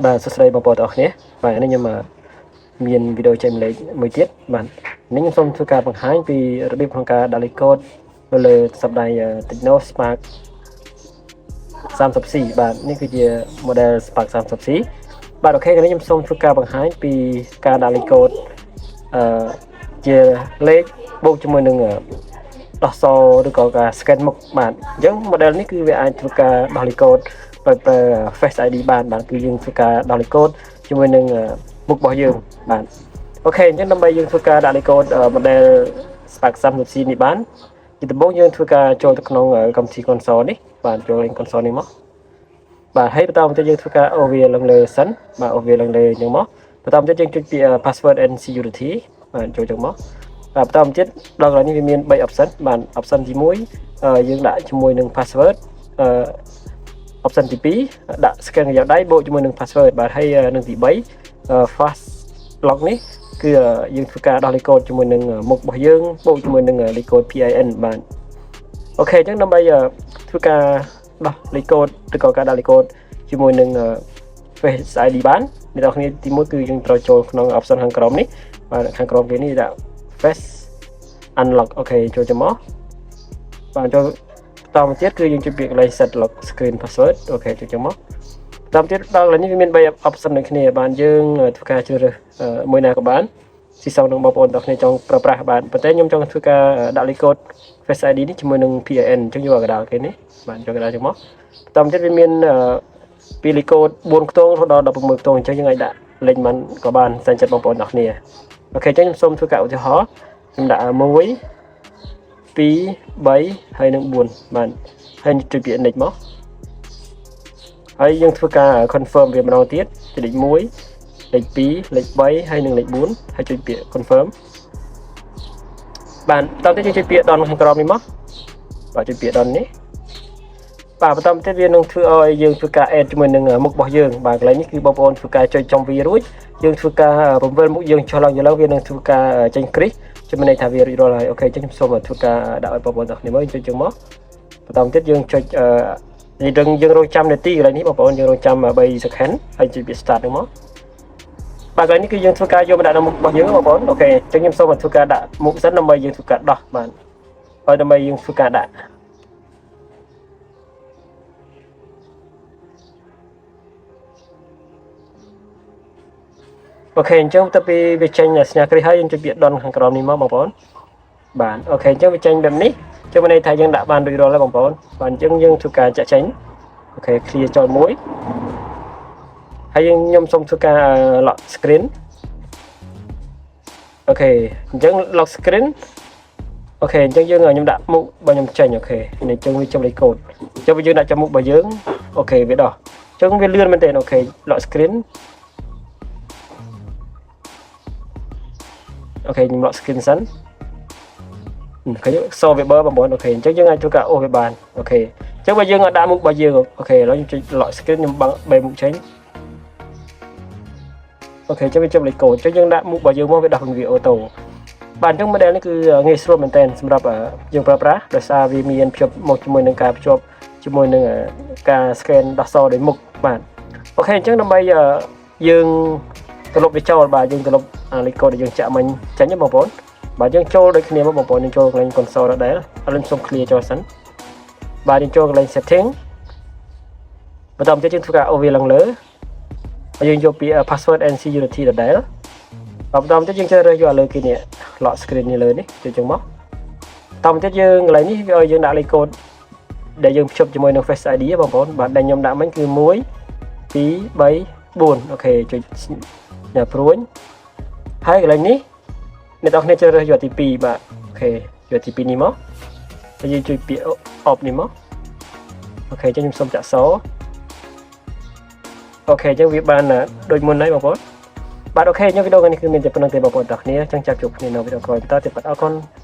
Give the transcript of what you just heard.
បាទសួស្តីបងប្អូនទាំងអស់គ្នាបាទនេះខ្ញុំមានវីដេអូចែករំលែកមួយទៀតបាទនេះខ្ញុំសូមធ្វើការបង្ហាញពីរបៀបក្នុងការដាក់លេខកូដនៅលើទូរស័ព្ទដៃ Tecno Spark 30C បាទនេះគឺជា model Spark 30C បាទ OK នេះខ្ញុំសូមធ្វើការបង្ហាញពីការដាក់លេខកូដអឺជាលេខបូកជាមួយនឹងដោះសោឬក៏ការ scan មុខបាទអញ្ចឹង model នេះគឺវាអាចធ្វើការដោះលេខកូដដោយប្រើ Face ID បានបាទគឺយើងធ្វើការដោះលេខកូដជាមួយនឹងមុខរបស់យើងបាទ OK អញ្ចឹងដើម្បីយើងធ្វើការដាក់លេខកូដ model Spark 30C នេះបានជាដំបូងយើងធ្វើការចូលទៅក្នុងកម្មវិធី console នេះបាទចូលលេង console នេះមកបាទហើយបន្តមកទៀតយើងធ្វើការអូសវាឡើងលើសិនបាទអូសវាឡើងលើអញ្ចឹងមកបន្តមកទៀតយើងចុចពី password and security បាទចូលចឹងមកបាទបន្តមកទៀតដល់កន្លែងនេះវាមាន3 option បាទ option ទី1យើងដាក់ជាមួយនឹង password អឺ option ទី2ដាក់ scan ក្រយៅដៃបូកជាមួយនឹង password បាទហើយនឹងទី3 face lock នេះគឺយើងធ្វើការដោះលេខកូដជាមួយនឹងមុខរបស់យើងបូកជាមួយនឹងលេខកូដ PIN បាទ OK អញ្ចឹងដើម្បីធ្វើការដោះលេខកូដឬក៏ការដាក់លេខកូដជាមួយនឹង Face ID បានអ្នកនរគ្នាទីមួយគឺយើងត្រូវចូលក្នុង option ខាងក្រោមនេះបាទខាងក្រោមគេនេះដាក់ face unlock OK ចូលទៅមកបាទចូលបន្តមកទៀតគឺយើងចុចពាក្យកន្លែង set lock screen password OK ចុចចឹងមកបន្តទៀតដល់កន្លែងនេះវាមាន3 option ដូចគ្នាបានយើងធ្វើការជ្រើសរើសមួយណាក៏បានស៊ីសងនឹងបងប្អូនទាំងគ្នាចង់ប្រើប្រាស់បានប៉ុន្តែខ្ញុំចង់ធ្វើការដាក់លេខកូដ Face ID នេះជាមួយនឹង PIN អញ្ចឹងយកកដាលគេនេះបាទយកកដាលចឹងមកបន្តទៀតវាមានពីលេខកូដ4ខ្ទង់រហូតដល់16ខ្ទង់អញ្ចឹងយើងអាចដាក់លេខមិនក៏បានសែនចិត្តបងប្អូនទាំងគ្នា OK អញ្ចឹងខ្ញុំសូមធ្វើការឧទាហរណ៍ខ្ញុំដាក់1 2 3ហើយនឹង4បាទហើយចុចពាក្យ next មកហើយយើងធ្វើការ confirm វាម្ដងទៀតលេខ1លេខ2លេខ3ហើយនិងលេខ4ហើយចុចពាក្យ confirm បាទបន្តទៀតយើងចុចពាក្យ done ខាងក្រោមនេះមកបាទចុចពាក្យ done នេះបាទបន្តទៀតវានឹងធ្វើឲ្យយើងធ្វើការ add ជាមួយនឹងមុខរបស់យើងបាទកន្លែងនេះគឺបងប្អូនធ្វើការចុចចំវារួចយើងធ្វើការពង្វិលមុខយើងចុះឡើងយឡើងវានឹងធ្វើការចេញគ្រីសចាំន័យថាវារួចរាល់ហើយ OK អញ្ចឹងខ្ញុំសូមធ្វើការដាក់ឲ្យបងប្អូនទាំងគ្នាមើលចុចចឹងមកបន្តទៀតយើងចុចអឺយើងយើងរងចាំនាទីកន្លែងនេះបងប្អូនយើងរងចាំ3 second ហើយចុចវា start ហ្នឹងមកបាទកន្លែងនេះគឺយើងធ្វើការយកមកដាក់នៅមុខរបស់យើងបងប្អូន OK អញ្ចឹងខ្ញុំសូមធ្វើការដាក់មុខសិនដើម្បីយើងធ្វើការដោះបាទហើយដើម្បីយើងធ្វើការដាក់ OK អញ្ចឹងទៅពីវាចេញសញ្ញាគ្រីសហើយយើងចុចពាក្យ done ខាងក្រោមនេះមកបងប្អូនបាទ OK អញ្ចឹងវាចេញបែបនេះអញ្ចឹងមានន័យថាយើងដាក់បានរួចរាល់ហើយបងប្អូនបាទអញ្ចឹងយើងធ្វើការចាក់ចេញ OK clear ចោលមួយហើយយើងខ្ញុំសូមធ្វើការ lock screen OK អញ្ចឹង lock screen OK អញ្ចឹងយើងខ្ញុំដាក់មុខបើខ្ញុំចេញ OK នេះអញ្ចឹងវាចំលេខកូដអញ្ចឹងយើងដាក់ចំមុខរបស់យើង OK វាដោះអញ្ចឹងវាលឿនមែនទែន OK lock screen OK ខ្ញុំ lock screen សិនឃើញសវាបើបងប្អូន OK អញ្ចឹងយើងអាចធ្វើការអូសវាបាន OK អញ្ចឹងបើយើងអត់ដាក់មុខរបស់យើង OK ឥឡូវខ្ញុំចុច lock screen ខ្ញុំបាំងបែមុខចេញ OK អញ្ចឹងវាចុចលេខកូដអញ្ចឹងយើងដាក់មុខរបស់យើងមកវាដោះវា auto បាទអញ្ចឹង model នេះគឺងាយស្រួលមែនទែនសម្រាប់យើងប្រើប្រាស់ដោយសារវាមានភ្ជាប់មកជាមួយនឹងការភ្ជាប់ជាមួយនឹងការ scan ដោះសោដោយមុខបាទ OK អញ្ចឹងដើម្បីយើងទៅលុបវាចោលបាទយើងទៅលុបលេខកូដដែលយើងចាក់មិញចេញបងប្អូនបាទយើងចូលដូចគ្នាមកបងប្អូនយើងចូលកន្លែង console ដដែលឥឡូវខ្ញុំសូម clear ចូលសិនបាទយើងចូលកន្លែង setting បន្តមកទៀតយើងធ្វើការអូសវាឡើងលើហើយយើងយកពី password and security ដដែលបាទបន្តមកទៀតយើងជ្រើសរើសយកលើគេនេះ lock screen នេះលើនេះចុចចឹងមកបន្តមកទៀតយើងកន្លែងនេះវាឲ្យយើងដាក់លេខកូដដែលយើងភ្ជាប់ជាមួយនឹង Face ID បងប្អូនបាទដែលខ្ញុំដាក់មិញគឺ1 2 3 4 OK ចុចញ៉ាព្រួញហើយកន្លែងនេះអ្នកនរគ្នាជ្រើសរើសយកទី2បាទ OK យកទី2នេះមកហើយយើងចុចពាក្យ off នេះមក OK អញ្ចឹងខ្ញុំសូមចាក់ស OK អញ្ចឹងវាបានដូចមុនហើយបងប្អូនបាទ OK អញ្ចឹងវីដេអូនេះគឺមានតែប៉ុណ្្នឹងទេបងប្អូនទាំងគ្នាអញ្ចឹងចាប់ជួបគ្នានៅវីដេអូក្រោយបន្តទៀតបាទអរគុណ។